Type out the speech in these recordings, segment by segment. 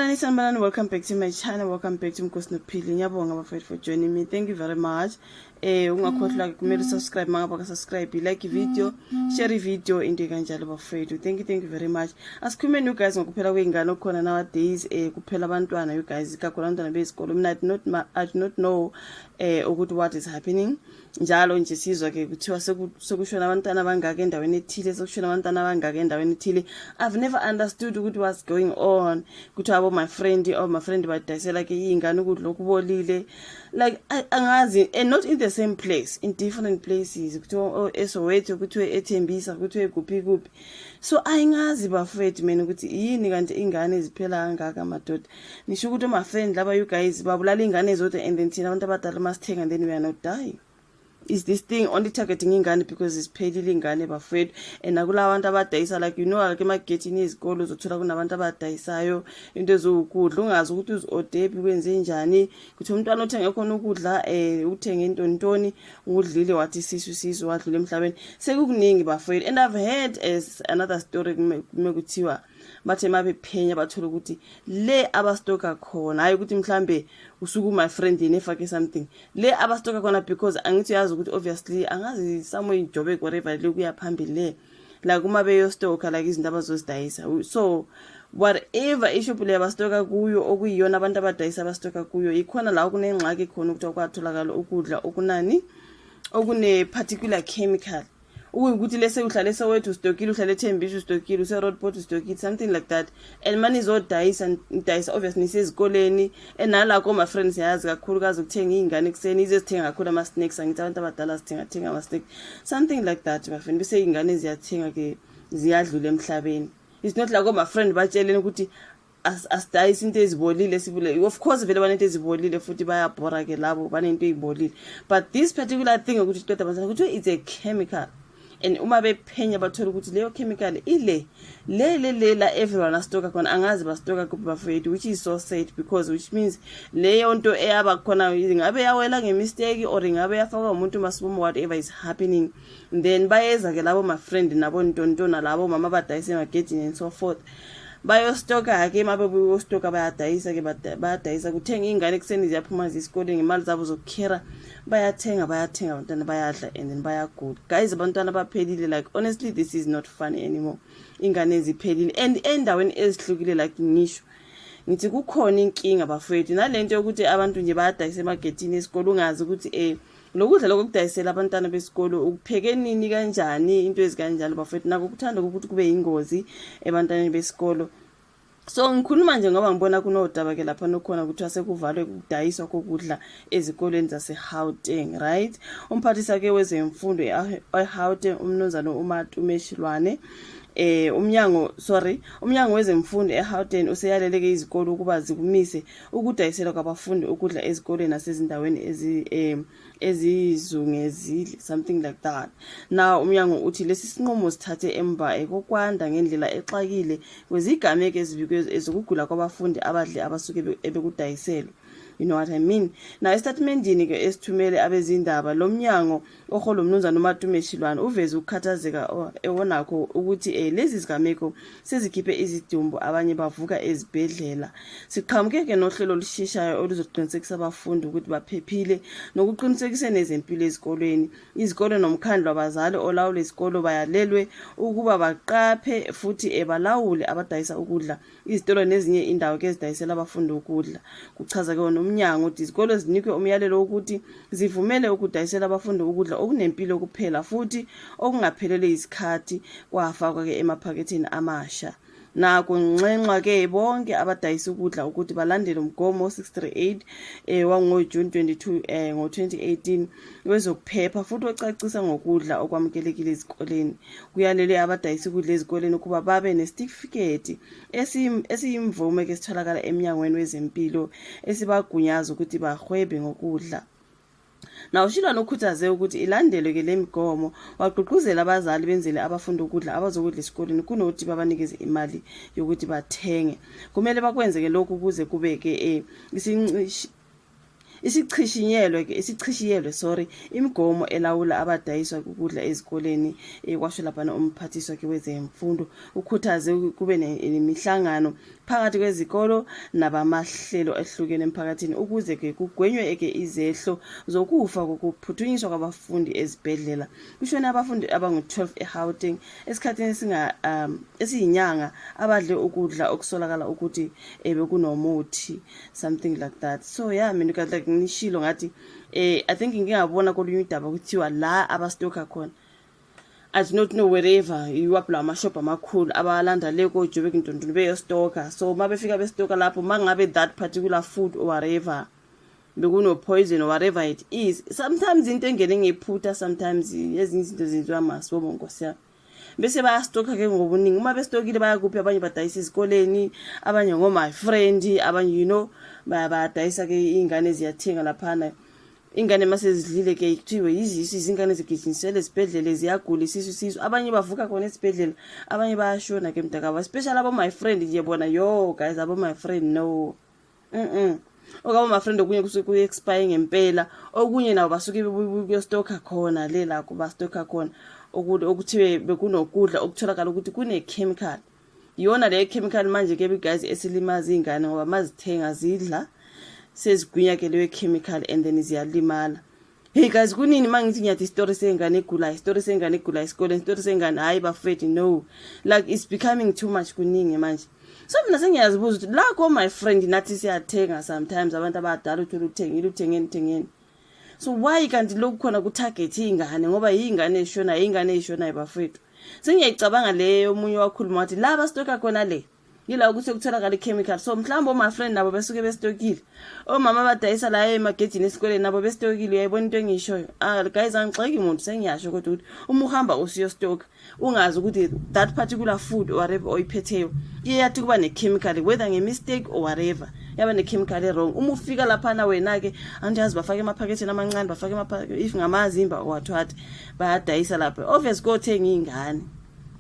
Sanibonani, sanibonani. Welcome back to my channel. Welcome back to Mkosi Nophili. Ngiyabonga bafethu for joining me. Thank you very much. Ungakhohlwa kumele usubscribe mangabe ka subscribe, like video, share video, into kanjalo bafethu. Thank you, thank you very much. Asikhulumeni, you guys, ngokuphela kwey'ngane okukhona nowadays, kuphela abantwana, you guys, kakhulu abantwana besikolo. Mina I do not know ukuthi what is happening. Njalo nje sizwa ke kuthiwa sekushona abantwana abangaka endaweni ethile, sekushona abantwana abangaka endaweni ethile. I've never understood ukuthi what's going on. Kuthiwa abo my friend or my friend badayisela ke iy'ngane ukudla okubolile, like angazi, and not in the same place, in different places. Kuthiwa, oh, eSoweto, kuthiwe eThembisa, kuthiwe kuphi kuphi. So ayingazi bafethu mina ukuthi yini kanti ingane ziphela kangaka madoda. Nisho ukuthi oma-friend laba, you guys, babulala iy'ngane zodwa, and then thina abantu abadala masithenga and then we are not dying. Is this thing only targeting ingane because ziphelile ingane bafethu? And nakulaba bantu abadayisa, like, like emagethini ezikolo uzothola kunabantu abadayisayo into eziwukudla, ungazi ukuthi uzi-odephi, kwenze njani. Kuthi umntwana othenge khona ukudla, uthenge intontoni, udlile, wathi sisu sisu, wadlula emhlabeni. Sekukuningi bafethu. And I've heard as another story kume kuthiwa bathe uma bephenya bathola ukuthi le abastoka khona, hayi ukuthi mhlambe usuke my friend yena efake something le abastoka khona, because angithi uyazi ukuthi obviously, angazi, somewhere in Joburg, whatever, le kuya phambili le, like uma beyostoka like izinto abazozidayisa. So whatever ishop le abastoka kuyo, okuyiyona abantu abadayisa abastoka kuyo, ikhona la kunengxaki khona ukuthi kwatholakala ukudla okunani, okune particular chemical, ukuyikuthi lese uhlale eSoweto ustokile, uhlale eThembisa ustokile, use-Roodepoort ustokile, something like that. And mani izodayisa dayisa obviously nisezikoleni, and nala koma-friends siyazi kakhulukazi ukuthenga iy'ngane ekuseni ize zithenga kakhulu ama-snacks. Angithi abantu abadala sithengathenga ama-snacks, something like that bafeni, bese iy'ngane ziyathenga-ke, ziyadlula emhlabeni. It's not like oma-friend batsheleni ukuthi asidayisi into ezibolile sibule. Of course vele banento ezibolile futhi bayabhora ke labo banento ezibolile, but this particular thing ukuthi qeda abantwana, kuthiwa it's a chemical, and uma bephenya bathola ukuthi leyo chemical ile le le le la everyone astoka khona. Angazi bastoka kuphi bafethu, which is so sad because which means leyo nto eyaba khona ingabe yawela ngemistake or ingabe yafakwa umuntu masibomo, whatever is happening. Then bayeza ke labo my friend nabo ntontona labo mama badayisa emagedini and so forth, bayostoka-ke. Uma bebuyostoka bayadayisa-ke, bayadayisa, kuthenga iy'ngane ekuseni, ziyaphuma zisikoleni ngemali zabo zokukhera, bayathenga, bayathenga, abantwana bayadla and then bayagula. Guys, abantwana baphelile. Like, honestly, this is not funny anymore. Ingane ziphelile and endaweni ezihlukile. Like ngisho ngithi kukhona inkinga bafowethu nalento yokuthi abantu nje bayadayisa emagethini esikole, ungazi ukuthi lokudla lokho kudayisela abantwana besikolo ukupheke nini, kanjani, into ezikanjalo bafowethu. Nako kuthanda ukuthi kube yingozi ebantwaneni besikolo. So ngikhuluma nje ngoba ngibona kunodaba ke lapha nokhona kuthiwa sekuvalwe ukudayiswa kokudla ezikolweni zase-Gauteng, right? Umphathisa-ke wezemfundo e-Gauteng, umnumzane uMatome Chiloane, umnyango, sorry, umnyango wezemfundo eGauteng useyaleleke izikolo ukuba zikumise ukudayiselwa kwabafundi ukudla ezikolweni nasezindaweni ezizungezile, something like that. Now umnyango uthi lesi sinqumo sithathe emva kokwanda ngendlela exakile kwezigameko ezibikwe ezokugula kwabafundi abadle abasuke ebekudayiselwa, you know what I mean. Na esitatimendini ke esithumele abezindaba, lo mnyango oholwa umnumzane uMatome Chiloane uveze ukukhathazeka onakho ukuthi lezi zigameko sezikhiphe izidumbu, abanye bavuka ezibhedlela. Siqhamuke ke nohlelo olusheshayo oluzoqinisekisa abafundi ukuthi baphephile nokuqinisekisa nezempilo ezikolweni. Izikole nomkhandlu wabazali olawula isikolo bayalelwe ukuba baqaphe futhi balawule abadayisa ukudla, izitolo nezinye indawo ke ezidayisela abafundi ukudla, kuchaza ke wona umnyango. Uthi izikolo zinikwe umyalelo wokuthi zivumele ukudayisela abafundi ukudla okunempilo kuphela futhi okungaphelelwe isikhathi kwafakwa ke emaphaketheni amasha. Nakunxenxwa ke bonke abadayisa ukudla ukuthi balandele umgomo 638 wango-June 22 ngo-2018 wezokuphepha futhi ocacisa ngokudla okwamukelekile ezikoleni. Kuyalelwe abadayisa ukudla ezikoleni ukuba babe nesitifiketi esiyimvume ke sitholakala emnyangweni wezempilo esibagunyaza ukuthi bahwebe ngokudla. Now uChiloane ukhuthaze ukuthi ilandelwe ke le migomo, wagqugquzela abazali benzele abafundi ukudla abazokudla esikoleni kunokuthi babanikeze imali yokuthi bathenge. Kumele bakwenze ke lokhu kuze kube ke Isichishinyelwe ke isichishiyelwe sorry imigomo elawula abadayiswa ukudla ezikoleni kwasho laphana umphathiswa ke wezemfundo ukhuthaze kube nemihlangano phakathi kwezikolo nabamahlelo ehlukene emphakathini ukuze ke kugwenywe ke izehlo zokufa kokuphuthunyiswa kwabafundi ezibhedlela. Kushone abafundi abangu-12 eGauteng esikhathini esinga esiyinyanga abadle ukudla okusolakala ukuthi bekunomuthi, something like that. So yeah, mina like ngishilo ngathi I think ngingabona kolunye udaba kuthiwa la abastokha khona, I do not know, wherever iwaphi lawa amashophu amakhulu abalanda le koJoburg ntontoni beyostoka. So uma befika bestoka lapho, uma ngabe that particular food or whatever bekuno-poison or whatever it is, sometimes into engene ngephutha, sometimes ezinye izinto zenziwa masibobo, nkosi yami, bese bayastokha ke ngobuningi. Uma bestokile bayakuphi? Abanye badayisa ezikoleni, abanye ngo-my friend, abanye bayadayisa ke, iy'ngane ziyathenga laphana. Ingane mase zidlile ke kuthiwe yizisu, izingane zigijiniselwe esibhedlele, ziyagula isisu sisu. Abanye bavuka khona esibhedlela, abanye bayashona ke mntakaba, especially abo my friend nje bona. Yo guys, abo my friend, no, okabo my friend okunye kusuke ku-expire ngempela, okunye nabo basuke kuyostokha khona le la bastokha khona okuthiwe bekunokudla okutholakala ukuthi kune-chemical. Iyona le chemical manje ke guys esilimaza iy'ngane, ngoba mazithenga zidla sezigwinya ke leyo chemical and then ziyalimala. Hey guys, kunini uma ngithi ngiyathi isitori sengane egulayo, isitori sengane egulayo esikoleni, isitori sengane, hhayi bafethu, no, like it's becoming too much, kuningi manje. So mina sengiyazibuza ukuthi la ko my friend nathi siyathenga sometimes, abantu abadala uthole uthengile, uthengeni uthengeni, so why kanti lokhu khona ku-target iy'ngane? Ngoba yiy'ngane ey'shonayo, iy'ngane ey'shonayo bafethu. Sengiyayicabanga le omunye wakhuluma wathi la bastoka khona le yila ukuthi kutholakala i-chemical, so mhlawumbe oma friend nabo besuke bestokile, omama abadayisa la emagejini esikoleni nabo bestokile. Uyayibona into engiyishoyo? Ah guys, angixeki muntu, sengiyasho kodwa ukuthi uma uhamba usiyostoka ungazi ukuthi that particular food or whatever oyiphetheyo iye yathi kuba ne-chemical, whether nge-mistake or whatever, yaba ne-chemical e-wrong. Uma ufika laphana wena-ke andiyazi bafake emaphaketheni amancane, bafake if ngamazimba or what what, bayadayisa lapha, obvious kothenga iy'ngane.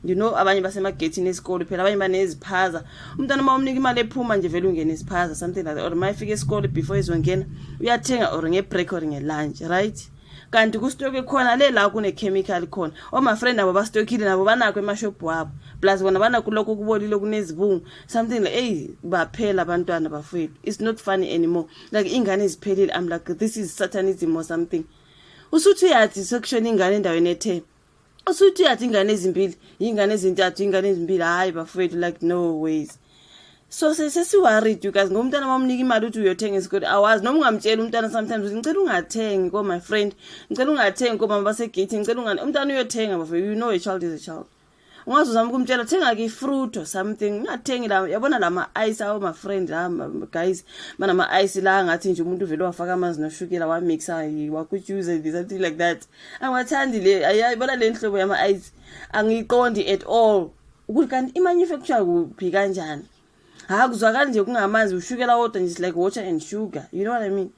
Abanye basemagethini esikole phela, abanye baneziphaza. Umntwana uma umnika imali ephuma nje vele ungene isiphaza, something like that, or uma efika esikole before ezongena uyathenga or nge-break or nge-lunch, right? Kanti kustoke khona le la kune-chemical khona, oma-friend nabo bastokile, nabo banakho emashophu wabo, plus bona banakho lokho kubolile kunezibungu, something like, eyi baphela abantwana bafowethu. It's not funny anymore, like iy'ngane ziphelile. I'm like, this is satanism or something. Usuthi uyathi sekushona ingane endaweni ethe, usuthi uyathi ingane ezimbili, ingane ezintathu, ingane ezimbili, hayi bafowethu, like no ways. So sesi-worried you guys, ngoba umntwana mamnika imali uthi uyothenga isikole, awazi noma ungamtshela umntwana sometimes uthi ngicela ungathengi ko my friend, ngicela ungathengi komama basegate, ngicela ungani, umntwana uyothenga bafowethu. You know a child is a child. Ungaze uzama ukumtshela thenga-ke i-fruit or something, ungathengi la, yabona lama-ice awo my friend la guys, banama-ice la ngathi nje umuntu vele wafaka amanzi noshukela wamixa wakutshuza, something like that. Angiwathandi le, ayibona le nhlobo yama-ice, angiyiqondi at all ukuthi kanti i-manufacture kuphi kanjani. Ha, kuzwakali nje kungamanzi ushukela wodwa nje, like water and sugar, you know what I mean?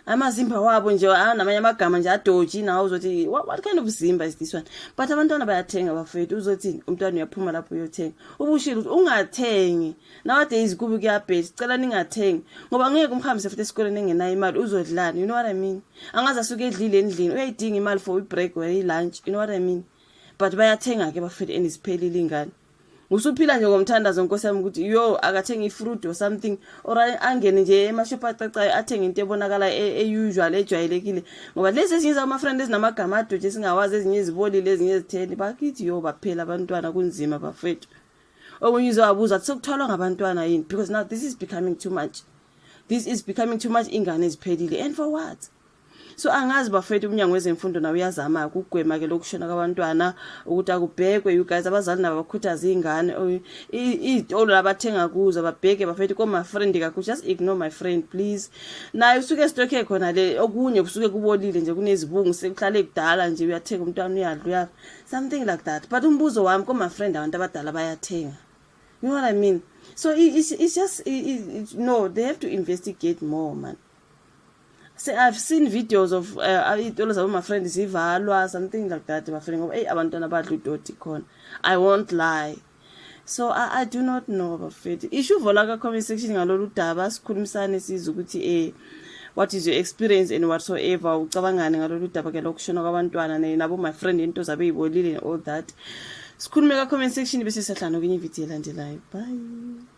Amazimba wabo nje anamanye amagama nje adoji nawe uzothi, What kind of zimba is this one?" But abantwana bayathenga bafethu. Uzothini? Umntwana uyaphuma lapho uyothenga, ubushilo ukuthi ungathengi. Nowadays kubi kuyabheda, sicela ningathengi ngoba ngeke umhambise futhi esikoleni engenayo imali, uzodlani? You know what I mean? Angaze asuke edlile endlini, uyayidinga imali for i-break or i-lunch, you know what I mean? But bayathenga-ke bafethu and ziphelile iy'ngane. Usuphila nje ngomthandazo, nkosi yami, ukuthi yo akathenge i-fruit or something or angene nje emashophu acacayo athenge into ebonakala e-usual, ejwayelekile, ngoba lezi ezinye zama-friend ezinamagama adoje esingawazi, ezinye ezibolile, ezinye ezitheni bakithi, yo baphela abantwana, kunzima bafethu. Okunye uzowabuza athi sekuthwalwa ngabantwana yini, because now this is becoming too much, this is becoming too much. Ingane eziphelile, and for what? So angazi bafethu, umnyango wezemfundo nawo uyazama ukugwema-ke lokushona kwabantwana ukuthi akubhekwe you guys, abazali nabo bakhuthaze iy'ngane, iy'tolo labathenga kuzo babheke bafethu koma-friend kakhulu. Just ignore my friend please, naye usuke esitokhe khona le okunye kusuke kubolile nje, kunezibungu, sekuhlale kudala nje, uyathenga umntwana uyadla uya something like that. But umbuzo wami, koma-friend abantu abadala bayathenga, you know what I mean? So it's just no, they have to investigate more, man. Se I've seen videos of iy'tolo zabo-my-friend zivalwa, something like that bafriend, ngoba eyi abantwana badla udoti khona, I won't lie. So I do not know bafethu. Isho uvo la ka-comment section ngalolu daba, sikhulumisane sizwe ukuthi What is your experience and whatsoever? Ucabangani ngalolu daba ke lokushona kwabantwana nabo my friend, into zabe yibolile and all that? Sikhulume ka comment section, bese siyahlangana kwenye video elandelayo. Bye.